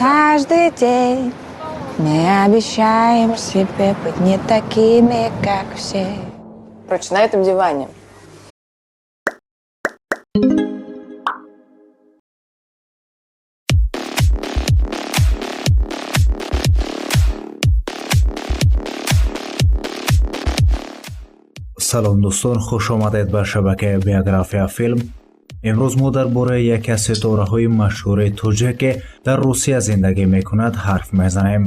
Каждый день мы обещаем себе быть не такими, как все. Короче, на этом диване. Салом, дӯстон, хуш омадед ба шабакаи Биография Филм. Имрӯз мо дар бораи яке аз ситораҳои машҳури тоҷик, ки дар Русия зиндагӣ мекунад, ҳарф мезанем.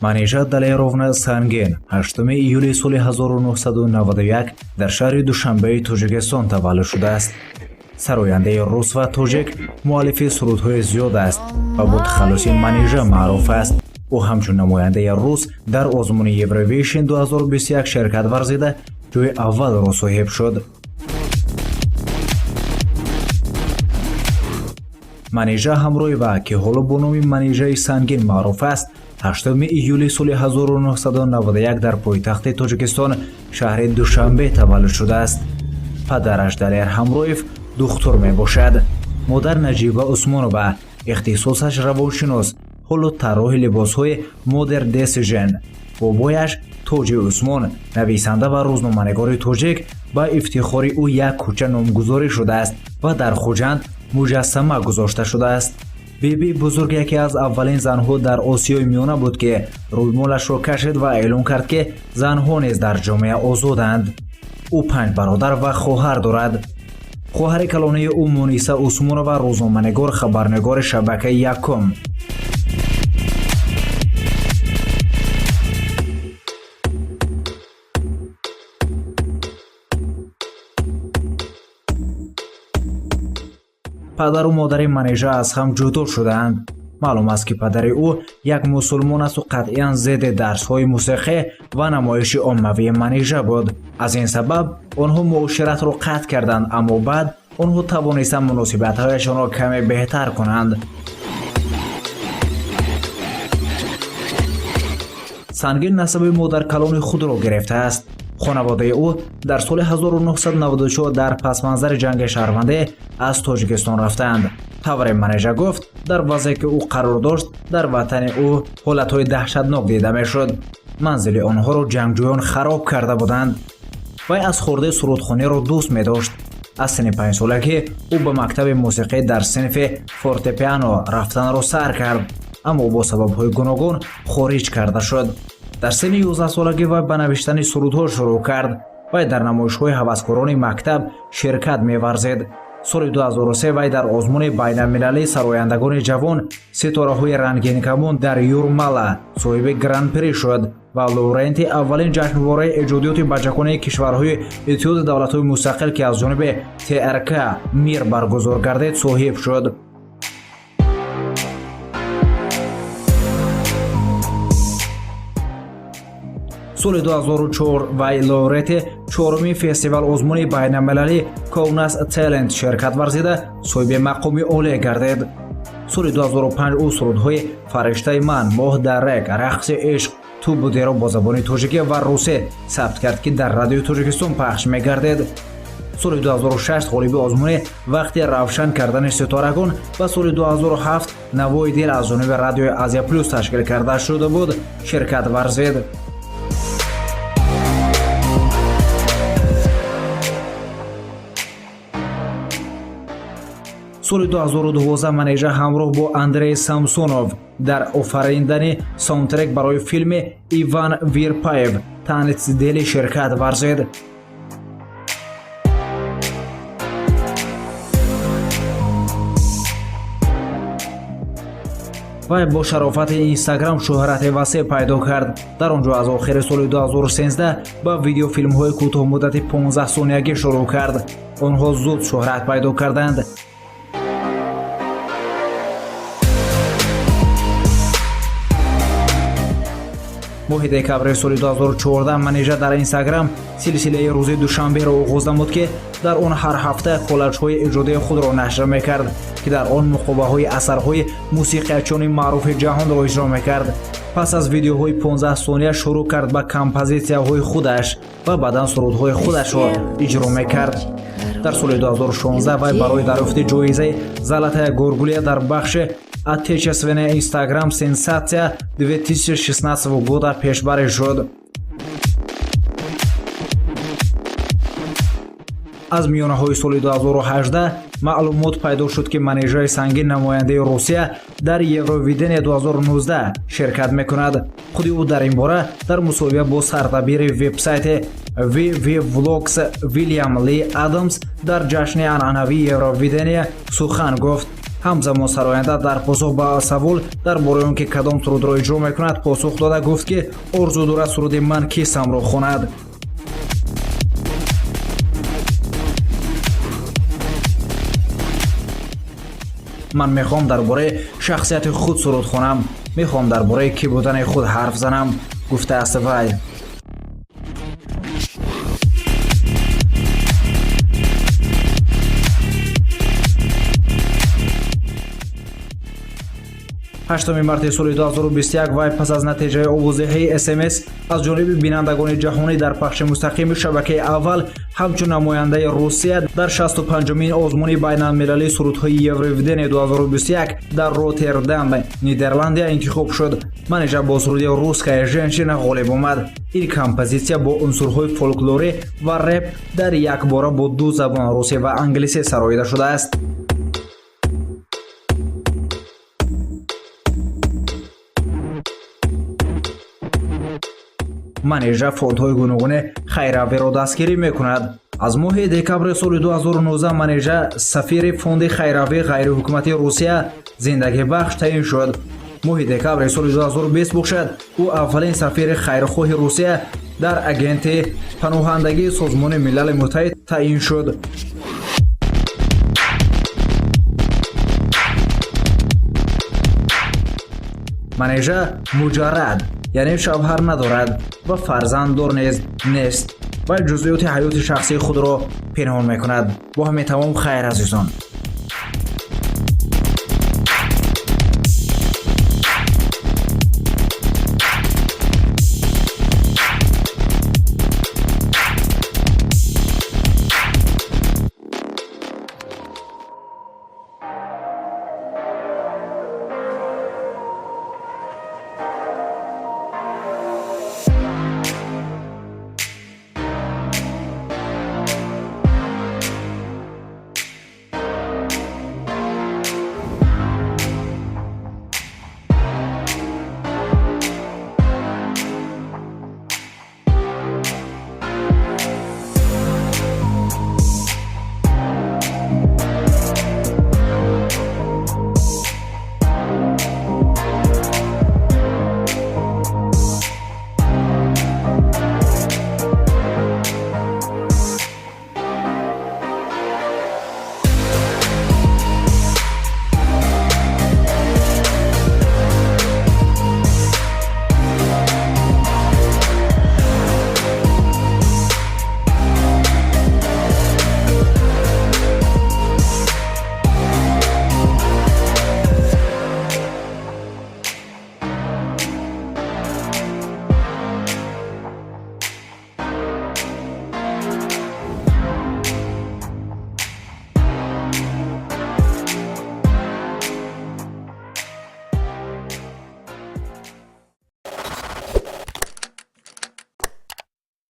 Манижа Далеровна Сангин 8 июли соли 1991 дар шаҳри Душанбеи Тоҷикистон таваллуд шудааст. Сарояндаи рус ва тоҷик, муаллифи сурудҳои зиёд аст ва бо тахаллуси Манижа маъруф аст. Ӯ ҳамчун намояндаи рус дар озмуни Евровишн 2021 ширкат варзида, ҷои аввалро соҳиб шуд. Манижа Ҳамроева, ки ҳоло бо номи Манижаи Сангин маъруф аст, 8 июли соли 1991 дар пойтахти Тоҷикистон, шаҳри Душанбе, таваллуд шудааст. Падараш Далер Ҳамроев духтур мебошад. Модар Наҷиба Усмонова, ихтисосаш равоншинос, ҳоло тарроҳи либосҳои Модер Десижен. Бобояш Тоҷи Усмон, нависанда ва рӯзноманигори тоҷик, ба ифтихори ӯ як кӯча номгузорӣ шудааст ва дар Хуҷанд муҷассама гузошта шудааст. Биби бузург яке аз аввалин занҳо дар Осиёи Миёна буд, ки рӯймолашро кашид ва эълон кард, ки занҳо низ дар ҷомеа озоданд. Ӯ панҷ бародар ва хоҳар дорад. Хоҳари калонии ӯ Муниса Усмонова, рӯзноманигор, хабарнигори шабакаи Якум. Падару модари Манижа аз ҳам ҷудо шудаанд. Маълум аст, ки падари ӯ як мусулмон асту қатъиян зидди дарсҳои мусиқӣ ва намоиши оммавии Манижа буд. Аз ин сабаб онҳо муоширатро қатъ карданд, аммо баъд онҳо тавонистанд муносибатҳояшонро каме беҳтар кунанд. Сангин насаби модаркалони худро гирифтааст. Хонаводаи ӯ дар соли 1994 дар пасманзари ҷанги шаҳрвандӣ аз Тоҷикистон рафтанд. Тавре Манижа гуфт, дар вазъе ки ӯ қарор дошт, дар ватани ӯ ҳолатҳои даҳшатнок дида мешуд. Манзили онҳоро ҷангҷӯён хароб карда буданд. Вай аз хурдӣ сурудхониро дӯст медошт. Аз синни 5-солагӣ ӯ ба мактаби мусиқӣ дар синфи фортепиано рафтанро сар кард, аммо бо сабабҳои гуногун хориҷ карда шуд. Дар синни 11-солагӣ вай ба навиштани сурудҳо шурӯъ кард. Вай дар намоишҳои ҳаваскорони мактаб ширкат меварзид. Соли 2003 вай дар озмуни байналмилалии сарояндагони ҷавон «Ситораҳои рангинкамон» дар Юрмала соҳиби гран-при шуд ва лауреати аввалин ҷашнвораи эҷодиёти бачаконаи кишварҳои Иттиҳоди Давлатҳои Мустақил, ки аз ҷониби ТРК «Мир» баргузор гардид, соҳиб шуд. Соли 2004 вай лауреати чорумин фестивал озмуни байналмилалӣ «Каунас Талент» ширкат варзида, соҳиби мақоми олӣ гардид. Соли 2005 ӯ сурудҳои «Фариштаи ман», «Моҳ дар рек», «Рақси ишқ», «Ту будиро» бо забони тоҷикӣ ва русӣ сабт кард, ки дар Радиои Тоҷикистон пахш мегардид. Соли 2006 ғолиби озмуни «Вақти равшан кардани ситорагон» ва соли 2007 «Навои дил» аз ҷониби Радиои Азия Плюс ташкил карда шуда буд, ширкат варзид. Соли 2012 Манижа ҳамроҳ бо Андрей Самсонов дар офариндани саундтрек барои филми Иван Вирпаев «Танец дили» ширкат варзид. Вай бо шарофати Инстаграм шӯҳрати васеъ пайдо кард. Дар он ҷо аз охири соли 2013 ба видеофилмҳои кӯтоҳмуддати 15 сониягӣ шурӯъ кард. Онҳо зуд шӯҳрат пайдо карданд. Моҳи декабри соли 2014 Манижа дар Инстаграм силсилаи «Рӯзи душанберо» оғоз намуд, ки дар он ҳар ҳафта коллажҳои эҷодии худро нашр мекард, ки дар он муқобаҳои асарҳои мусиқиячони маъруфи ҷаҳонро иҷро мекард. Пас аз видеоҳои 15 сония шурӯъ кард ба композитсияҳои худаш ва баъдан сурудҳои худашро иҷро мекард. Дар соли 2016 вай барои дарёфти ҷоизаи «Золотая горгулья» дар бахши «Отечественная Инстаграм сенсация 2016 года» пешбарӣ шуд. Аз миёнаҳои соли 2018 маълумот пайдо шуд, ки Манижаи Сангин намояндаи Русия дар Евровидение 2019 ширкат мекунад. Худи ӯ дар ин бора дар мусоҳиба бо сардабири вебсайти VV Vlogs Вилям Ли Адамс дар ҷашни анъанавии Евровидение сухан гуфт. Ҳамзамон сароянда дар посух ба савол дар бораи он, ки кадом сурудро иҷро мекунад, посух дода гуфт, ки орзу дорад суруди «Ман кистамро» хонад. «Ман мехоҳам дар бораи шахсияти худ суруд хонам, мехоҳам дар бораи кӣ будани худ ҳарф занам», гуфтааст вай. 8 марти соли 2021 вай пас аз натиҷаи овоздиҳии СМС аз ҷониби бинандагони ҷаҳонӣ дар пахши мустақими шабакаи аввал ҳамчун намояндаи Русия дар 65-умин озмуни байналмилалии сурудҳои Евровидение 2021 дар Роттердам, Нидерландия, интихоб шуд. Манижа бо суруди «Русская женщина» ғолиб омад. Ин композитсия бо унсурҳои фолклорӣ ва реп дар якбора бо ду забон, русӣ ва англисӣ, сароида шудааст. Манижа фондҳои гуногуни хайравиро дастгирӣ мекунад. Аз моҳи декабри соли 2019 Манижа сафири фонди хайравии ғайриҳукуматии Русия «Зиндагибахш» таъин шуд. Моҳи декабри соли 2020 бошад, ӯ аввалин сафири хайрхоҳи Русия дар Агентии паноҳандагии Созмони Милали Муттаҳид таъин шуд. Манижа муҷаррад, яъне шавҳар надорад ва фарзанддор низ нест ва ҷузъиёти ҳаёти шахсии худро пинҳон мекунад. Бо ҳамин тамом. Хайр, азизон.